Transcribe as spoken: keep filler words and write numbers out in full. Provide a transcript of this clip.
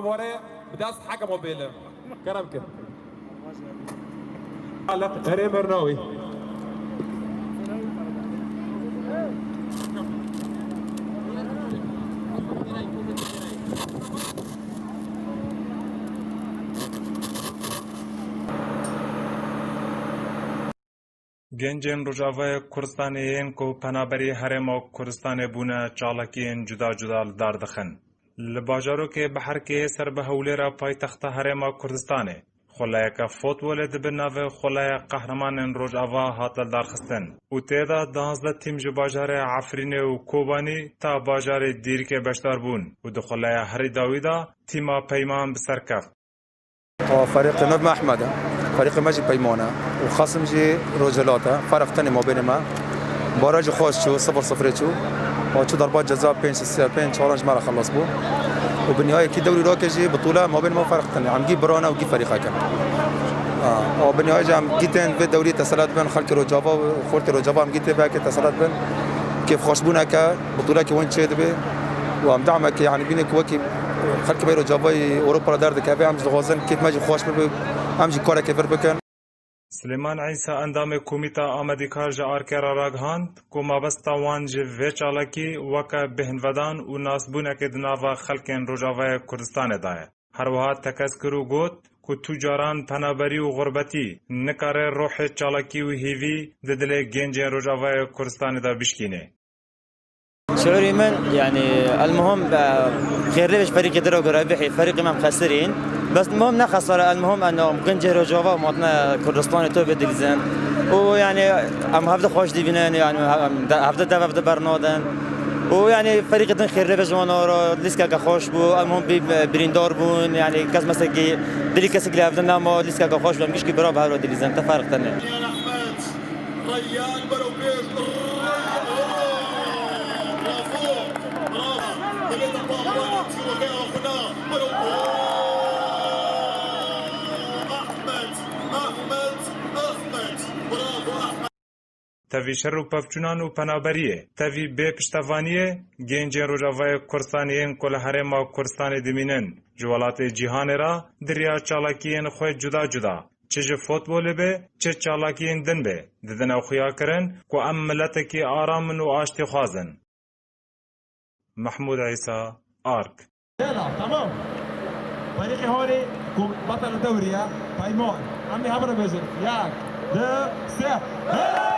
Were bi dest heke mobile. Kerem ke. Alek Erê Mernawî. Gencên Rojavayê Kurdistanê yên ku penaberî Herêma Kurdistanê bûne, çalakiyên cuda cuda li dar dixin. Li bajarokê Biherkê ser bi Hewlêra paytexta Herêma Kurdistanê, xulayeke futbolê di bin navê Xulaya Qehremanên Rojava hat lidarxistin û tê de duwazdeh tîm ji bajarê Efrînê û Kobanî ta bajarê Dîrikê beşdar bûn û di xulaya herî dawî de tîma Peyman bi ser keft. Aa, ferîqê me, me Ehmed e. Ferîqê me jî Peyman e. Û Xasim jî Rojhilat e. Ferq tenê mabênê me. Barajî xweş çû, sifir sifirê çû. Û çû darba ceza pênc, pênc çaran ji me re xelas bû. Û bi nihayekî dewrî rakê jî bitûle mabênê me ferq tenê. Em gî birane û gî ferîqek in. Aa, û bi nihayê jî em gî tên vê dewrî teselat bin, xelkê Rojava û xortê Rojava em gî tê veke teselat bin. Kêfxweşbûneke, bitûleke wan çê dibe. Û em damekê, yanî bîne ku wekî xelkê me Rojavayî Ewropa re derdikeve, em jî dixwazin kêf me jî xweş bibe, em jî karekê vir bikin. Silêman Îsa, endamê Komîta Amedîkar ji Arkê re ragihand ku mabesta wan ji vê çalakî weke bêhnvedan û nasbûnekê di nava xelkên Rojavayê Kurdistanê de ye. Her wiha tekez kir û got ku tu caran penaberî û xurbetî nikare ruhê çalakî û hêvî di dilê gencên Rojavayê Kurdistanê de bişkîne. Şiûrê min, yanî, elmuhim, e, xêrlê ji ferîqê din re ku rebihî, ferîqê me em xesirîn. Bes muhim ne xesare, elmuhim, em gencê Rojava û matine Kurdistanê tu bidilîzin. Û, yanî, em hevde xweş dibînin, yanî, em de, hevde dev hevde bernadin. Û, yanî, ferîqê din xêrlê ji wan re, lîskeke xweş bû, elmuhim bî, birîndar bûn, yanî, kes mesekî, dilî kesekî li hevde nema, lîskeke xweş bû, em gişkî bira bi hev re dilîzin, te ferq tenê. Reyyan berewpêş. Reyyan. Bravo. Bravo. Dibê te paxuran çîrokê axuna. Berewpêş. Ahmet. Ahmet. Ahmet. Bravo Ahmet. Tevî şer û pevçûnan û penaberiyê, tevî bê piştevaniyê, gencên Rojavayê Kurdistanê yên ku li Herêma Kurdistanê dimînin, ji welatê cîhanê re di riya çalakiyên xwe cuda cuda, çi ji futbolê be, çi çalakiyên din be, didine xuyakirin ku em miletekî aram in û aştîxwaz in. Mehmûd Îsa, Ark. Yela, tamam. Ferîqê Horê ku betel dewrî ye, Peyman. Em ê hev re bêjin. Yek, du, sê. Hey!